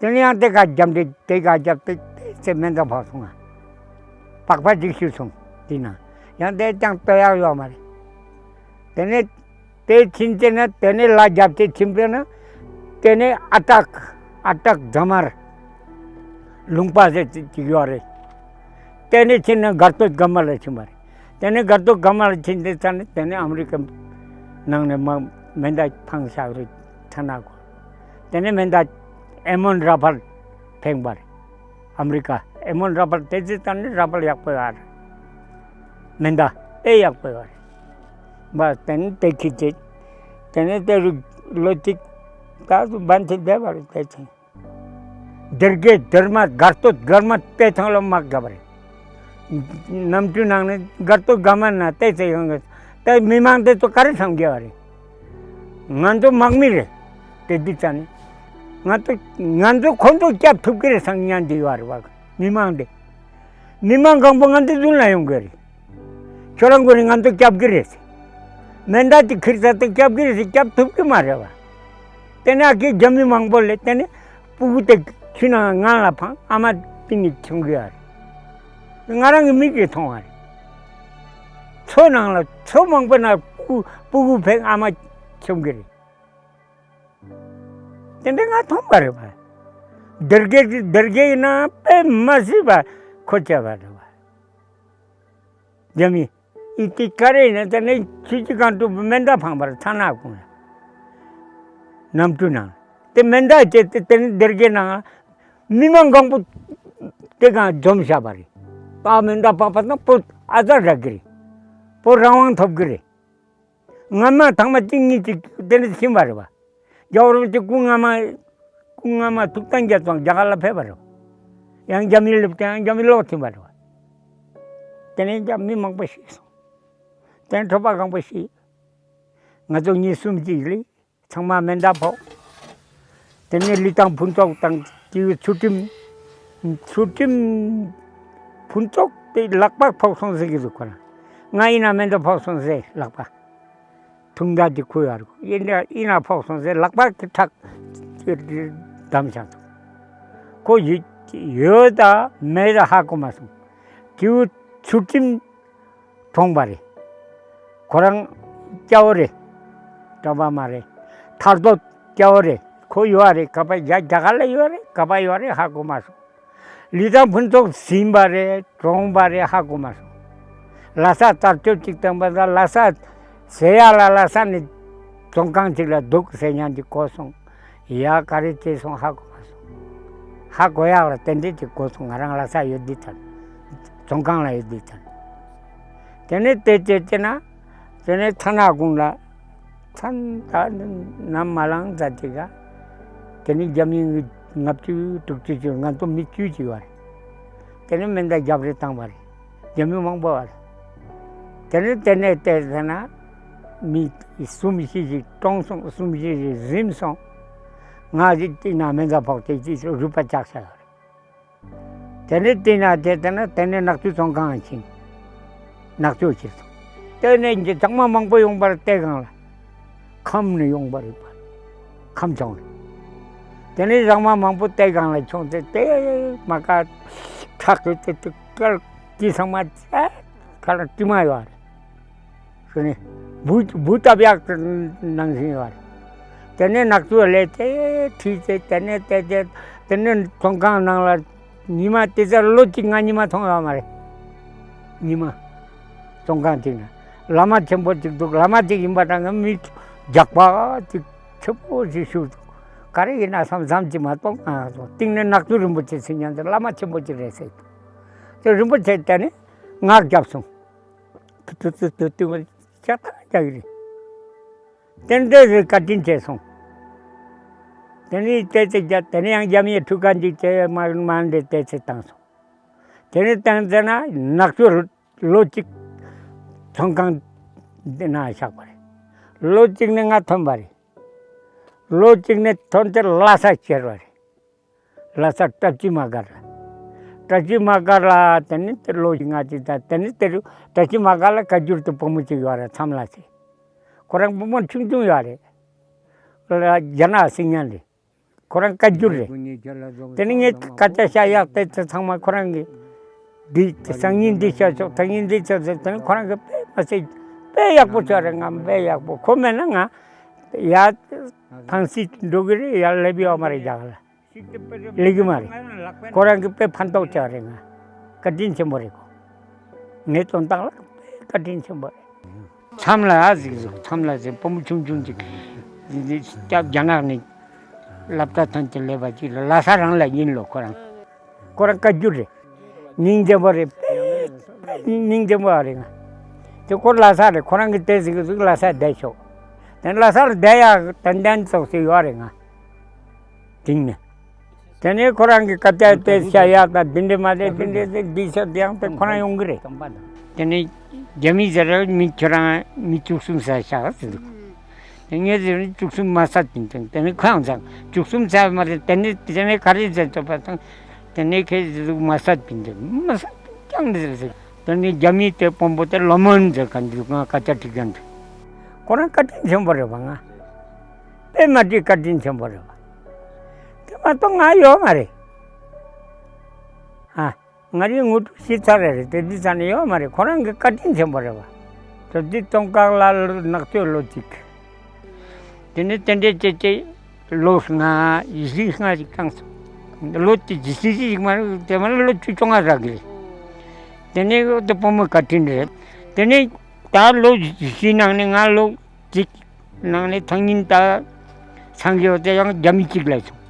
དེ་ནས་ཡང་དེ་ག་རྒྱབ་འདྲེ་དེ་ག་རྒྱབ་སྟེ་དེ་ཚེ་མེ་མདའ་ཕོག་སོང་ང་། པགས་པ་ཅིག་ཤི་སོང་དེ་ན། ཡང་དེ་ཀྱང་ལྟོས་ཡག་ཡོད་མ་རེད། དེ་ནས་དེ་ཕྱིན་ཆད་ན་དེ་ནས་ལ་རྒྱབ་ཆེ་ཕྱིན་པས་ན། དེ་ནས་ཨ་ཏྲག་ཨ་ཏྲག་རྫ་དམར་ལུང་པ་ཟེར་ཅིག་ཡོད་རེད། དེ་ནས་ཕྱིན་ན་སྒར་ཏོ་དགའ་མ་ལ་ཕྱིན་པ་རེད། དེ་ནས་སྒར་ཏོ་དགའ་མ་ལ་ཕྱིན་དེ་ཚར་ནས་དེ་ནས་ཨ་མི་རི་ཀ་ནང་ནས་མ་མེ་མདའ་འཕངས་བཞག་རེད་ཐ་ན་གོ། དེ་ནས་མེ་མདའ་ཨེམ་ཝན་ར་ཕལ་འཕངས་པ་རེད། ཨ་མི་རི་ཀ། ཨེ་མོན་ར་པར་དེ་ཚེ་ད་ནི་ར་པར་ཡག་པོ་ཡོད་རེད། མེ་མདའ་དཔེ་ཡག་པོ་ཡོད་རེད། བ་དེ་ནི་དེ་ཁྱི་ཚེ། དེ་ནི་དེ་རུ་ལོ་གཅིག་ད་དུ་བན་ཚེ་བསྡད་པ་རེད་དེ་ཚེ། སྡེར་དགེ་སྡེར་མ་སྒར་སྟོད་སྒར་མ་དཔེ་ཐང་ལོ་མ་དགའ་བ་རེད། གནམ་གྲུ་ནང་ནས་སྒར་སྟོད་སྒར་མ་ན་དེ་ཚེ་ཡོང་གི། དེ་མི་མང་དེ་ཚོ་ག་རེ་བསམ་གི་བ་རེད། ང་ཚོ་དམག་མི་རེད། དེ་འདི་ཙ་ནི། ང་ཚོ་ང་ཚོ་ཁོ་ཚོ་སྐྱབས་ཐུབ་ཀྱི་རེད་བསམ་ཉན་འདི་ཡོད་རེད་བ། མི་མང་དེ། མི་མང་གང་པོ་ང་ཚོ་རྫུན་ལ་ཡོང་གི་རེད། ཁྱོད་རང་ཀུན་ནས་ང་ཚོ་སྐྱབས་ཀྱི་རེད་ཟེར། མེ་མདའ་དེ་ཁྱེར་ས་དེ་སྐྱབས་ཀྱི་རེད་ཟེར། སྐྱབས་ཐུབ་ཀྱི་མ་རེད་བ། དེ་ནས་ཨ་ཁའི་རྒྱ་མི་མང་པོ་ལས་དེ་ནས་སྤུ་གུ་དེ་ཆུ་ནང་ང་ལ་འཕངས། ཨ་མ་དེ་ནི་མཆོང་གི་ཡོད་རེད། ང་རང་གི་མིག་གིས་མཐོང་བ་རེད། མཚོ་ནང་ལ་མཚོ་མང་པོ་ན་སྤུ་སྤུ་གུ་ཕེབས། ཨ་མ་མཆོང་གི་རེད། དེ་འདྲ་ང་མཐོང་བ་རེད་བ། སྡེར་དགེ་སྡེར་དགེ་ཡིན་ན་དཔེ་མ་སྲིད་པ་ཁོ་བྱས་པ་རེད་བ། རྒྱ་མི་ཨི་ཏི་ཀ་རེ་ཡིན་ན་དེ་ནས་ཆུ་བཞི་སྒང་དྲུག་མེ་མདའ་འཕངས་པར་ཐ་ན་དགོངས་ལ། གནམ་གྲུ་ནང་དེ་མེ་མདའ་བྱས་ཏེ་དེ་ནས་སྡེར་དགེ་ནང་མི་མང་གང་པོ་དེ་གང་འཛོམས་བཞག་པ་རེད། ད་མེ་མདའ་འཕངས་པ་ན་བོད་ཨ་ཛ་རག་གི་རེད། བོད་རང་དབང་ཐོབ་གི་རེད། སྔ་མ་ཐེངས་མ་གཅིག་གཉིས་ཅིག་དེ་འདྲ་ཕྱིན་པ་རེད་བ། རྒྱལ་བ་རིན་པོ་ཆེ་སྐུ་སྔ་མ། སྐུ་སྔ་མ་ཐུགས་བརྟན་རྒྱ་མཚོ་རྒྱ་གར་ལ་ཕེབས་པ་རེད་བ། ཡང་རྒྱ་མི་སླེབས་ཏེ་ཡང་རྒྱ་མི་ལོག་ཕྱིན་པ་རེད་བ། དེ་ནས་རྒྱ་མི་མང་པོ་ཤི་སོང་། དེ་ནས་གྲྭ་པ་གང་པོ་ཤི། ང་ཚོ་གཉིས་གསུམ་གཅིག་ལས་ཚང་མ་མེ་མདའ་ཕོག་དེ་ནས་ལི་ཐང་ཕུན་ཚོགས་དང་དེའི་ཚུལ་ཁྲིམས། ཚུལ་ཁྲིམས་ཕུན་ཚོགས་དེ་ལག་པ་ཕོག་སོང་ཟེར་གི་འདུག་ཁོ་རང་། ང་ཡིན་ན་མེ་མདའ་ཕོག་སོང་ཟེར་ལག་པ། ཐུང་མདའ་དེ་ཁུར་ཡོད་རེད། ཡིན་ན་ཡིན་ན་ཕོག་སོང་ཟེར་ལག་པ་གི་ཁྲག་བསྡམས་བཞག་འདུག་ཁོ་ཡོད་ཡོད་ད་མེད་ད་ཧ་གོ་མ་སོང་། དེའི་ཚུལ་ཁྲིམས་གྲོངས་པ་རེད། ཁོ་རང་སྐྱ་བོ་རེད། གྲྭ་པ་མ་རེད། ཐར་རྡོ་སྐྱ་བོ་རེད། ཁོ་ཡོད་རེད། ག་པ་རྒྱ་རྒྱ་གར་ལ་ཡོད་རེད། ག་པ་ཡོད་རེད་ཧ་གོ་མ་སོང་། ལི་ཐང་ཕུན་ཚོགས་ཟིན་པ་རེད། གྲོངས་པ་རེད་ཧ་གོ་མ་སོང་། ལྷ་ས་རྩར་སྐྱོད་ཅིག་བཏང་པ་ད་ལྷ་ས་ཟེར་ཡག་ལ་ལྷ་ས་ནས་བཙོན་ཁང་ཅིག་ལ་འདུག་ཟེར་ཉན་གྱི་གོ་སོང་། ཡ་ག་རེ་བྱས་སོང་ཧ་གོ་མ་སོང་། ཧ་གོ་ཡག་ལ་ཏན་ཏན་གྱི་གོ་སོང་། ང་རང་ལྷ་ས་ཡོད་དུས་ཙང་། བཙོན་ཁང་ལ་ཡོད་དུས་ཙང་། དེ་ནས་དེ་བྱས་བྱས་ན། དེ་ནས་ཐ་ན་དགུང་ལ། མཚན་ད་ནམ་མ་ལངས་ཙ་ཅིག་ག་དེ་ནས་རྒྱ་མི་ལྔ་བཅུ་དྲུག་ཅུ་ཅིག་ང་ཚོ་མི་བཅུ་ཅིག་ཡོད་རེད། དེ་ནས་མེ་མདའ་རྒྱབ་རེས་བཏང་བ་རེད། རྒྱ་མི་མང་པོ་བ་རེད། དེ་ནས་དེ་ནས་དེ་ཟེར་ན། མི་གསུམ་བཞི་ཞིག་གྲོངས་སོང་། གསུམ་བཞི་ཞིག་རིམ་སོང་། ང་ཞིག་གཅིག་ན་མེ་མདའ་ཕོག་སྟེ་གཅིག་རུས་པ་བཅག་བྱས་ཡོད་རེད། དེ་ནས་དེ་ན་དེ་དེ་ན་དེ་ནས་ནག་ཆུ་བཙོན་ཁང་ཕྱིན། ནག་ཆུ་ཕྱིན་སོང་། དེ་ནས་ཀྱི་ཚང་མ་མང་པོ་ཡོང་པར་བལྟས་གང་ལ། ཁམས་ནས་ཡོང་པ་རེད་པ། ཁམས་བྱུང་རེད། དེ་ནས་ཚང་མ་མང་པོ་བལྟས་གང་ལ་བྱུང་སྟེ་དེ་མ་ཀ་ཁྲག་གི་དེ་དེ་ཀར་དེ་ཚང་མ་ཚད་ཁ་ལ་དྲི་མ་ཡོད་རེད། ཟེར་ནས་འབུ་འབུ་བཏབ་ཡག་གི་ནང་བཞིན་ཡོད་རེད། དེ་ནས་ནག་ཆུ་ལས་དེ་ཁྲིད་དེ་དེ་ནས་དེ་དེ་དེ་ནས་བཙོན་ཁང་ནང་ལ་ཉི་མ་དེ་ཚར་ལོ་གཅིག་ང་ཉི་མ་མཐོང་ཡོད་མ་རེད། ཉི་མ་བཙོན་ཁང་གཅིག་ན་བླ་མ་ཆེན་པོ་གཅིག་འདུག་བླ་མ་གཅིག་ཡིན་པ་དང་མི་རྒྱགས་པ་གཅིག་ཆེན་པོ་ཞིག་བཞུགས་འདུག་ག་རེ་ཡིན་ན་བསམ་བསམ་གཅིག་མ་གཏོགས་ང་ཚོ་གཏིང་ནས་ནག་ཆུ་རིན་པོ་ཆེ་ཟེར་མཁན་དེ་བླ་མ་ཆེན་པོ་གཅིག་རེད་ཟེར་འདུག་དེ་རིན་པོ་ཆེ་དེ་ནས་ངག་བརྒྱབ་སོང་། ཏུ་ཏུ་ཏུ་ཏུ་ཏུ་ལྕགས་ཐག་རྒྱག་གི་རེད། དེ་འདྲ་རེད། བཀའ་དྲིན་ཆེ་སོང་། དེ་ནས་བལྟས་ཚེ་རྒྱ་དེ་ནས་ཡང་རྒྱ་མིའི་ཁྲུས་ཁང་ཅིག་བྱས་མ་མ་འདྲེ་བལྟས་ཚེ་བཏང་སོང་། དེ་ནས་བཏང་ཚེ་ན་ནག་ཆུ་ལོ་གཅིག་ཚོང་ཁང་འདི་ན་བཞག་པ་རེད། ལོ་གཅིག་ནས་ང་ཐོན་པ་རེད། ལོ་གཅིག་ནས་ཐོན་ཚེ་ལྷ་ས་ཁྱེར་བ་རེད། ལྷ་ས་བཀྲ་ཤིས་མ་གར་ལ། བཀྲ་ཤིས་མ་གར་ལ་དེ་ནི་དེ་ལོ་ལྔ་ཅིག་དང་དེ་ནི་དེ་རུ་བཀྲ་ཤིས་མ་གར་ལ་བཀའ་འགྱུར་དུ་བུ་མོ་ཅིག་ཡོད་རེད། མཚམས་ལ་ཟེར། ཁོ་རང་བུ་མོ་ཆུང་ཆུང་ཡོད་རེད། རྒྱ་ནག་སྲིད་ཉན་རེད། ཁོ་རང་བཀའ་འགྱུར་རེད། དེ་ནི་ངས་སྐད་ཆ་བཤད་ཡག་དེ་ཚོ་ཚང་མ་ཁོ་རང་གིས་འདི་སང་ཉིན་འདི་བྱ་ཆོག་སང་ཉིན་འདི་བྱ་ཆོག་དེ་ནི་ཁོ་རང་གིས་དཔེ་མ་ཟད་དཔེ་ཡག་པོ་བྱས་རེད། ང་དཔེ་ཡག་པོ་ཁོ་མེད་ན་ང་ཡ་ཐང་སི་འགྲོ་གི་རེད། ཡར་སླེབས་ཡོད་མ་རེད་རྒྱ་གར་ལ། སླེབས་ཀྱི་མ་རེད། ཁོ་རང་གིས་དཔེ་ཕན་ཐོགས་བྱས་རེད། ང་བཀའ་དྲིན་ཆེན་པོ་རེད་ཁོ། ངའི་དོན་དག་ལ་དཔེ་བཀའ་དྲིན་ཆེན་པོ་རེད། མཚམས་ལ་ཨ་ཟིག་ཟིག་མཚམས་ལ་ཟིག་བུ་མོ་ཆུང་ཆུང་ཅིག་ཟིག་ཟིག་སྐྱབས་རྒྱ་ནག་ནས་སློབ་གྲྭ་ཐོན་གྱི་སླེབས་པ་ཅིག་ལ་ལྷ་ས་རང་ལ་ཡིན་ལོ། ཁོ་རང་ཁོ་རང་བཀའ་འགྱུར་རེད། སྙིང་རྗེ་པོ་རེད། སྙིང་རྗེ་པོ་རེད་ང་། དེ་ཁོ་ལྷ་ས་རེད། ཁོ་རང་གི་དེ་ཟིག་ཟིག་ལྷ་ས་བསྡད་ཤོག་དེ་ལྷ་སར་བསྡད་ཡག་ཏན་ཏན་ཙོགས་ཤིག་ཡོད་རེད་ང་། དེང་ནས། དེ་ནས་ཁོ་རང་གི་སྐད་ཆ་དེ་བཤད་ཡག་དང་འདི་འདྲ་མ་རེད། འདི་འདྲ་ཟིག་འདི་ཤོད་དེ་ཡང་དེ་ཁོ་རང་ཡོང་གི་རེད། དེ་ནས་རྒྱ་མི་ཟེར་ར་མི་ཁྱོད་རང་མི་བཅུ་གསུམ་ཟ་ཤག་ཟེར་འདུག་དེ་ངས་ཟེར་ནས་བཅུ་གསུམ་མ་ཟ་པིན་དང་དེ་ནས་ཁོ་ཡང་ཟ་བཅུ་གསུམ་ཟ་མ་རེད། དེ་ནས་དེ་ནས་ག་རེ་ཟེར་ཐུབ་པ་དང་། དེ་ནས་ཁོས་ཟེར་འདུག་མ་ཟ་པིན་དང་མ་ཟ་ཀྱང་ཟེར་ཟེར། དེ་ནས་རྒྱ་མི་དེ་དཔོན་པོ་དེ་ལོ་མོན་ཟེར་ག་འདུག་ང་སྐད་ཆ་དྲིས་ག་འདུག་ཁོ་རང་བཀའ་དྲིན་ཆེན་པོ་རེད་པ། ང་དཔེ་མ་དྲིས་བཀའ་དྲིན་ཆེན་པོ་རེད་པ། དེ་མ་གཏོགས་ང་ཡོད་མ་རེད། ཨ། ང་རའི་ངོ་སྤྲོད་ཤེས་ཚར་རེད། དེ་འདི་ཚ་ནས་ཡོད་མ་རེད། ཁོ་རང་གི་བཀའ་དྲིན་ཆེན་པོ་རེད་བ། དེ་འདི་ཙོང་ཁ་ལ་ལོ་ནག་ཚོད་ལོ་གཅིག་དེ་ནས་དེ་འདྲའི་ཅེ་ཅེ་ལོ་ལྔ་བཞི་ལྔ་ཞིག་བཏང་སོང་། ལོ་དེ་ཇི་སྲིད་ཞིག་མ་རེད། དེ་མ་ལ་ལོ་བཅུ་བཅོ་ལྔ་རག་གི་རེད། དེ་ནས་དེ་བུ་མོ་བཀའ་དྲིན་རེད། དེ་ནས་ད་ལོ་བཞི་ནང་ནས་ང་ལོ་གཅིག་ནང་ནས་ཐང་ཉིན་ད་ཚང་གི་ཡོད་དེ་ཡང་རྒྱ་མི་གཅིག་ལ་སོང་།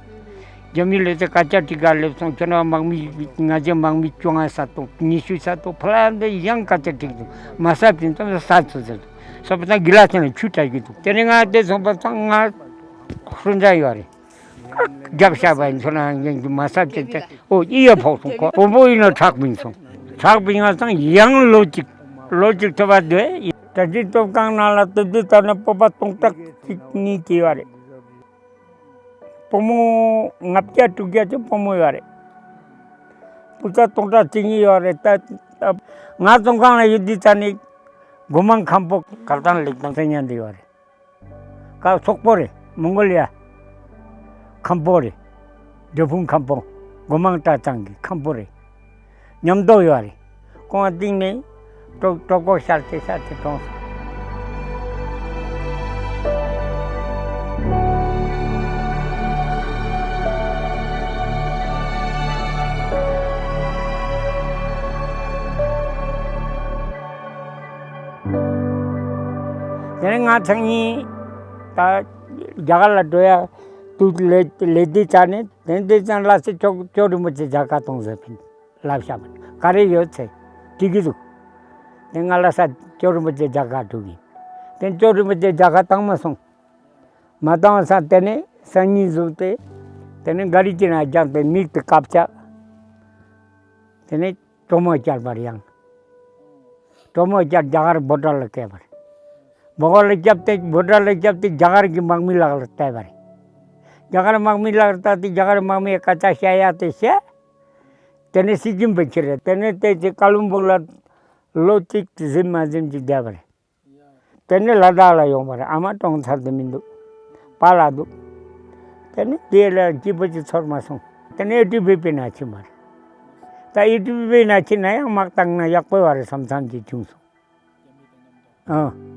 རྒྱ་མི་ལ་དེ་སྐད་ཆ་དྲིས་ག་སླེབས་སོང་། ཁྱོད་རང་དམག་མི་ང་ཚོའི་དམག་མི་བཅོ་ལྔ་ས་ཐོག་ཉི་ཤུ་ས་ཐོག་ཕ་ལ་འདི་ཡང་སྐད་ཆ་དྲིས་འདུག་མ་ས་ཕིན་ཙམ་ས་ཚོ་ཟེར་འདུག་ས་པ་ད་གི་ལ་ཚན་ཆུ་བྲལ་གི་འདུག་དེ་ནས་ང་དེ་སོང་པ་ཚང་ང་ཧྲུན་ཅང་ཡོད་རེད། རྒྱབ་ཤ་བ་ཡིན་ཚོ་ན་ཡིན་གྱི་མ་ས་ཕིན་ཙམ་ཨོ་ཨི་ཡ་ཕོག་སོང་ཁོ་བོན་པོ་ཡིན་ན་ཁྲག་ཕིན་སོང་། ཁྲག་ཕིན་ང་ཚང་ཡང་ལོ་གཅིག་ལོ་གཅིག་ཐོབ་པ་དེ་གྲ་སྒྲིག་སྟོབས་གང་ན་ལ་དེ་དུས་ད་ནི་སྤོབས་པ་སྟོང་ཕྲག་གཅིག་གཉིས་ཀྱི་ཡོད་རེད། བུ་མོ་ལྔ་བརྒྱ་དྲུག་བརྒྱ་ཅིག་བུ་མོ་ཡོད་རེད། བུ་ཚ་སྟོང་ཕྲག་གཅིག་གཉིས་ཡོད་རེད། ད་ད་ང་ཙོང་ཁང་ལ་ཡོད་དུས་ད་ནི་སྒོ་མང་ཁམ་པོ་གར་ཐང་ལེགས་དང་ཚན་ཉན་དུ་ཡོད་རེད། ཀ་སོག་པོ་རེད། མོང་གོ་ལི་ཡ། ཁམ་པོ་རེད། འབྲས་སྤུངས་ཁམ་པོ། སྒོ་མང་གྲྭ་ཚང་གི་ཁམ་པོ་རེད། མཉམ་དུ་ཡོད་རེད། ཁོང་སྟེང་ནས་གྲོ་གྲོད་ཁོག་ཤར་ཏེ་ཤར་ཏེ་གྲོངས་སོང་། དེ་ནས་ང་ཚང་གཉིས་ད་རྒྱ་གར་ལ་འགྲོ་ཡ་དུས་ལས་ལས་དུས་ཚར་ནས་དེ་དུས་ཙང་ལ་སེ་ཅོག་ཅོག་རིན་པོ་ཆེ་མཇལ་ཁ་གཏོང་ཟེར་ཕིན་ལབ་ཤག་པ་ག་རེ་ཡོད་ཚེ་དྲི་གི་འདུག་དེ་ང་ལ་ས་ཅོག་རིན་པོ་ཆེ་མཇལ་ཁ་འགྲོ་གི་དེ་ཅོག་རིན་པོ་ཆེ་མཇལ་ཁ་བཏང་མ་སོང་། མ་བཏང་ས་དེ་ནས་སང་ཉིན་བཟུང་སྟེ་དེ་ནས་ག་རི་ཅི་ན་རྒྱག་སྟེ་མིག་ཏུ་བཀབ་ཆག་དེ་ནས། གྲོ་མོ་བསྐྱལ་བར་ཡང་། གྲོ་མོ་བསྐྱལ་རྒྱ་གར་བྷོ་ཊར་ལ་བསྐྱལ་བར། བྷོ་ཊར་ལ་བསྐྱབས་ཏེ་བྷོ་ཊར་ལ་བསྐྱབས་ཏེ་རྒྱ་གར་གྱི་དམག་མི་ལག་ལ་གཏད་པ་རེད། རྒྱ་གར་དམག་མི་ལག་ལ་གཏད་དེ་རྒྱ་གར་དམག་མིས་སྐད་ཆ་བཤད་ཡག་དེ་བཤད། དེ་ནས་སྲིད་ཇུས་འབུད་ཁྱེར་རེད། དེ་ནས་དེ་ཚེ་ཀ་ལུམ་བུག་ལ་ལོ་གཅིག་གཟིམ་མ་གཟིམ་གཅིག་བསྡད་པ་རེད། དེ་ནས་ལ་དྭགས་ལ་ཡོང་བ་རེད། ཨ་མ་གྲོངས་ཚར་དུ་མི་འདུག་པཱ་ལགས་འདུག་དེ་ནས་དེ་ལ་སྐྱིད་པོ་ཅིག་ཚོར་མ་སོང་། དེ་ནས་ཨེ་ཊི་བི་པི་ན་ཕྱིན་པ་རེད། ད་ཨེ་ཊི་བི་པི་ན་ཕྱིན་ན་ཡང་དམག་བཏང་ན་ཡག་པོ་བ་རེད་བསམ་བསམ་ཅིག་བྱུང་སོང་། ཨ།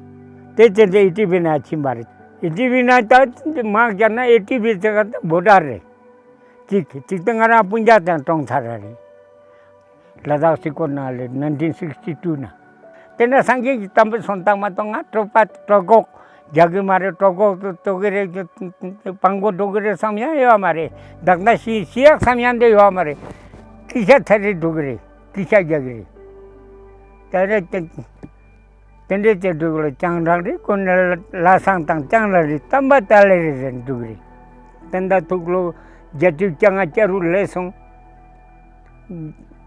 དེ་ཚེ་དེ་ཨེ་ཊི་བི་ན་ཕྱིན་པ་རེད། ཨེ་ཊི་བི་ན་ད་དམག་རྒྱབ་ན་ཨེ་ཊི་བི་ཚེ་ག་ད་བྷོ་ཊར་རེད། གཅིག་གཅིག་ཏུ་ང་རང་སྤུན་ཀྱག་དང་གྲོངས་ཚར་ར་རེད། ལ་དྭགས་སི་ཀོ་ན་ལེ་ནན་ཏིན་སིག་སི་ཊི་ཊུ་ན། དེ་ན་སངས་རྒྱས་ཀྱི་བསྟན་པའི་སོང་སྟངས་མ་གཏོགས་ང་གྲོད་པ་གྲོད་ཁོག་རྒྱག་གི་མ་རེད། གྲོད་ཁོག་ཏུ་ལྟོགས་གི་རེད། སྤང་གོ་འགྲོ་གི་རེད་བསམ་ཡང་ཡོད་མ་རེད། བདག་ན་ཤི་ཤི་ཡག་བསམ་ཡང་འདི་ཡོད་མ་རེད། སྐད་ཆ་ཐ་རེ་འགྲོ་གི་རེད། སྐད་ཆ་རྒྱག་གི་རེད། དེ་རེད་དེ། དེ་འདྲའི་དེ་འདུག་ལ་ལྕང་རང་རེད། ཀུན་ནས་ལ་སང་དང་ལྕང་ར་རེད། གཏམ་པ་ཏ་ལེ་རེད་ཟེར་འདུག་རེད། དེ་འདྲ་ཐུག་ལོ་བརྒྱད་ཅུ་གྱ་ལྔ་བརྒྱ་དྲུག་ལས་སོང་།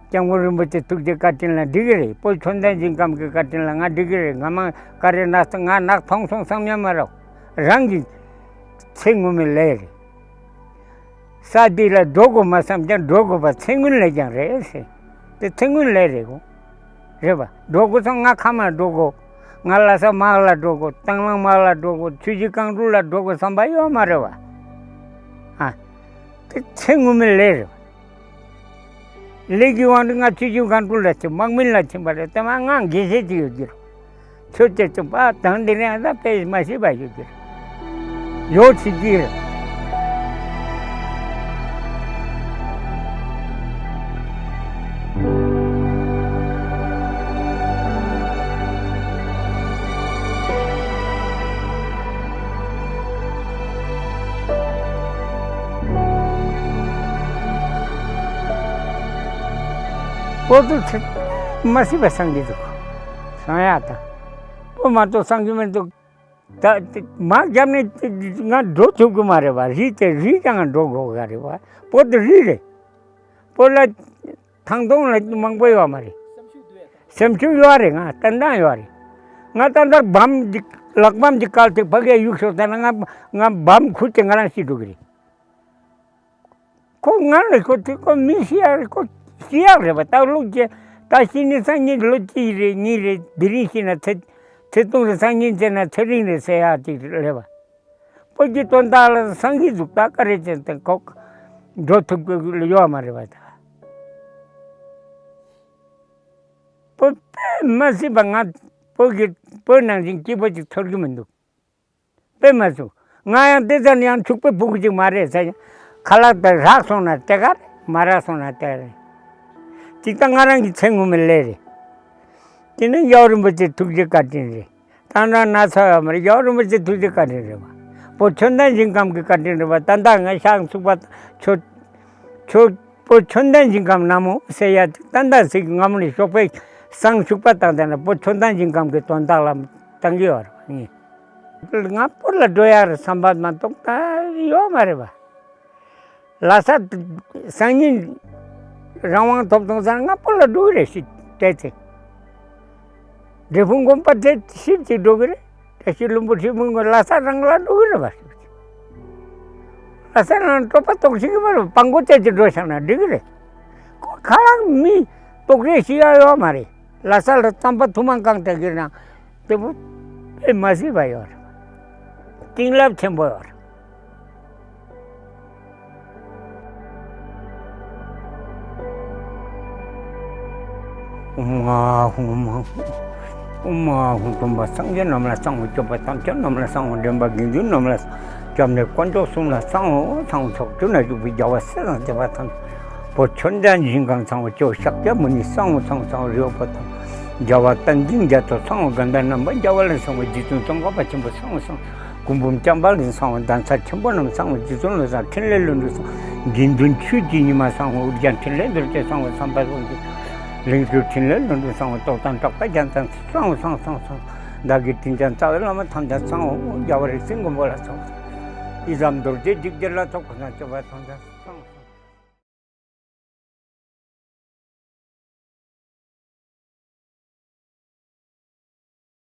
སྐྱབས་མགོན་རིན་པོ་ཆེ་ཐུགས་རྗེ་བཀའ་དྲིན་ལ་འགྲིག་གི་རེད། བོད་ཆོས་ལྡན་ཞིང་ཁམས་ཀྱི་བཀའ་དྲིན་ལ་ང་འགྲིག་གི་རེད། ང་མ་ཀ་རེ་ན་ང་ནག་ཐོང་སོང་བསམ་ཡ་མ་རོགས། རང་གི་ཚེ་སྔོན་མའི་ལས་རེད། ས་འདི་ལ་འགྲོ་དགོས་མ་བསམ་ཀྱང་འགྲོ་དགོས་པ་ཚེ་སྔོན་ལས་ཀྱང་རེད་ཟེར། དེ་ཚེ་སྔོན་ལས་རེད་གོ། རེད་པ། འགྲོ་དགོས་སོང་ང་ཁ་མ་འགྲོ་དགོས། ང་ལ་ས་དམག་ལ་འགྲོ་དགོས། དང་བླངས་དམག་ལ་འགྲོ་དགོས། ཆུ་བཞི་སྒང་དྲུག་ལ་འགྲོ་དགོས་བསམ་པ་ཡོད་མ་རེད་པ། ཨ། དེ་ཚེ་སྔོན་མའི་ལས་རེད་པ། ལས་ཀྱི་དབང་གིས་ང་ཆུ་བཞི་སྒང་དྲུག་ལ་ཕྱིན། དམག་མི་ལ་ཕྱིན་པ་རེད། དེ་མ་ང་དགེ་བཤེས་ཅིག་ཡོད་ཀྱི་རེད། ཆོས་དེ་ཚོ་པ་དང་འདི་རིང་ད་དཔེ་མ་ཤེས་པ་ཡོད་ཀྱི་རེད། ཡོད་ཚིག་གི་རེད། པོ་ཏི་ཚེ་མ་སྲིད་པ་སངས་ཀྱི་འདུག་སངས་ཡག་དང་། པོ་མ་གཏོགས་སངས་ཀྱི་མི་འདུག་ད་དེ་མ་བརྒྱབ་ནས་ང་འགྲོ་ཐུབ་ཀྱི་མ་རེད་པ། རི་དེ་རི་ཀྱང་ང་འགྲོ་དགོས་ག་རེད་པ། པོ་ཏི་རི་རེད། པོ་ལ་ཐང་སྟོང་ལ་མང་པོ་ཡོད་མ་རེད། སེམས་ཤུགས་ཡོད་རེད། ང་ཏན་ཏན་ཡོད་རེད། ང་ཏན་ཏན་བམ་འདི་ལག་པམ་འདི་བཀལ་ཏེ་ཕ་གིར་གཡུག་ཤོག་ད་ན་ང་ང་བམ་ཁུར་ཏེ་ང་རང་ཤི་འགྲོ་གི་རེད། ཁོ་ང་ལ་ཁོ་དེ་ཁོ་མི་ཤི་ཡག་རེད། ཁོ་ཤི་ཡག་རེད་པ། ད་ལོ་རྒྱུས་ད་ཤི་ནི་སང་ཉིན་ལོ་གཅིག་རེད་གཉིས་རེད། དེ་རིང་ཤི་ན་ཚེ་ཚེ་ཐུང་རེད། སང་ཉིན་ཚེ་ན་ཚེ་རིང་རེད་ཟེར་ཡག་ཅིག་རེད་པ། པོ་གི་དོན་དག་ལ་སངས་རྒྱས་འདུག་ད་ག་རེ་བྱས་ཏེ་ཁོ་འགྲོ་ཐུབ་ཀྱི་ཡོད་མ་རེད་པ། ད་པོ་དཔེ་མ་སྲིད་པ་ང་པོ་གི་པོ་ནང་བཞིན་སྐྱིད་པོ་ཅིག་ཚོར་གི་མི་འདུག་དཔེ་མ་སྲིད། ང་ཡང་དེ་ཙམ་ཡང་ཕྱུག་པོའི་ཕྲུ་གུ་ཅིག་མ་རེད་ཟེར། ཁ་ལག་དེ་རག་སོང་ན་དེ་ག་རེད། མ་རག་སོང་ན་དེ་རེད། ཅིག་ད་ང་རང་གི་ཚེ་སྔོན་མའི་ལས་རེད། དེ་ནི་ཡབ་རིན་པོ་ཆེའི་ཐུགས་རྗེ་བཀའ་དྲིན་རེད། ད་ནི་ན་ཚ་ཡོད་མ་རེད། ཡབ་རིན་པོ་ཆེའི་ཐུགས་རྗེ་བཀའ་དྲིན་རེད་པ། པོ་ཆོས་ལྡན་ཞིང་ཁམས་ཀྱི་བཀའ་དྲིན་རེད་པ། ད་ལྟ་ང་ཤངས་ཚུགས་པ་ཆོས་ཆོས་པོ་ཆོས་ལྡན་ཞིང་ཁམས་ན་མོ་ཟེར་ཡ་དེ་ད་ལྟ་ཟིག་སྔ་མོ་ནས་ཞོགས་པའི་བསང་ཕྱུག་པ་བཏང་དེ་ན་པོ་ཆོས་ལྡན་ཞིང་ཁམས་ཀྱི་དོན་དག་ལ་བཏང་གི་ཡོད་རེད་པ། ངས་ང་པོ་ལ་འགྲོ་ཡ་རེད་བསམ་པ་མ་གཏོགས་ད་ཡོད་མ་རེད་པ། ལྷ་ས་སང་ཉིན་རང་དབང་ཐོབ་སོང་ཙང་ང་པོ་ལ་འགྲོ་གི་རེད་ཞིག་བལྟས་ཚེ། འབྲས་སྤུངས་དགོན་པ་དེ་ཞིབ་ཅིག་འགྲོ་གི་རེད། བཀྲ་ཤིས་ལྷུན་པོ་ཁྲི་སྤུངས་ཀྱི་ལྷ་ས་རང་ལ་འགྲོ་གི་རེད་པ། ལྷ་ས་རང་སྤྲོ་པ་ཏོག་ཞིག་གི་མ་རེད། སྤང་གོ་བཅས་ཀྱི་འགྲོ་བཞག་ན་འགྲིག་གི་རེད། ཁོ་ཁ་ལག་མི་ཏོག་རེ་ཞིག་ཡ་ཡོད་མ་རེད། ལྷ་ས་ལ་རྩམ་པ་ཐུར་མ་བཀང་བསྡད་ཀྱི་རེད་ན། དེ་བོ་དཔེ་མ་སྲིད་པ་ཡོད་རེད། བྱིན་རླབས་ཆེན་པོ་ཡོད་རེད། ཨོཾ་ཨཱཿཧཱུྃ་ཨོཾ་ཨཱཿཧཱུྃ། ཨོཾ་ཨཱཿཧཱུྃ། སྟོན་པ་སངས་རྒྱས་རྣམས་ལ་གསང་བའི་སྤྱོད་པ། དམ་ཅན་རྣམས་ལ་གསང་བའི་འདྲེན་པ། དགེ་འདུན་རྣམས་ལ་སྐྱབས་གནས་དཀོན་མཆོག་གསུམ་ལ་གསང་བ་གསང་བ། ཕྱོགས་བཅུ་ན་བཞུགས་པའི་རྒྱལ་བ་སྲས་དང་བཅས་པ་ཐམས་ཅད་པོ་ཆོས་ལྡན་ཞིང་ཁམས་གསང་བ། ཇོ་བོ་ཤཱཀྱ་མུ་ནི་གསང་བ་གསང་བ་གསང་བ། རི་བོ་དཔལ་ལྡན་རྒྱལ་བ་བསྟན་འཛིན་རྒྱ་མཚོ་གསང་བ། དགའ་ལྡན་རྣམ་པ་རྒྱལ་བ་ལ་གསང་བ། རྗེ་བཙུན་ཙོང་ཁ་པ་ཆེན་པོ་གསང་བ་གསང་བ། སྐུ་འབུམ་བྱམས་པ་ལ་གསང་བ། གདན་ས་ཆེན་པོ་རྣམས་གསང་བ། རྗེ་བཙུན་བློ་བཟང་འཕྲིན་ལས་ལྷུན་གྲུབ་གསང་བ། དགེ་འདུན་ཆོས་ཀྱི་ཉི་མ་གསང་བ། ཨོ་རྒྱན་འཕྲིན་ལས་རྡོ་རྗེ་གསང་བ། བསམ་པ་རྫོགས་ཀྱི་ལིང་ཤོད་འཕྲིན་ལས་ལྷུན་གྲུབ་གསང་བ། རྟོགས་ལྡན་གྲགས་པ་རྒྱལ་མཚན་གསང་བ་གསང་བ་གསང་བ་གསང་བ། བདག་གི་དྲིན་ཅན་རྩ་བའི་བླ་མ་ཐམས་ཅད་གསང་བ། རྒྱལ་བ་རིགས་བྱེད་མགོན་པོ་ལ་གསང་བ། ཡི་དམ་རྡོ་རྗེ་འཇིགས་བྱེད་ལ་སོགས་པ་དང་སྤྱོད་པ་ཐམས་ཅད་གསང་བ།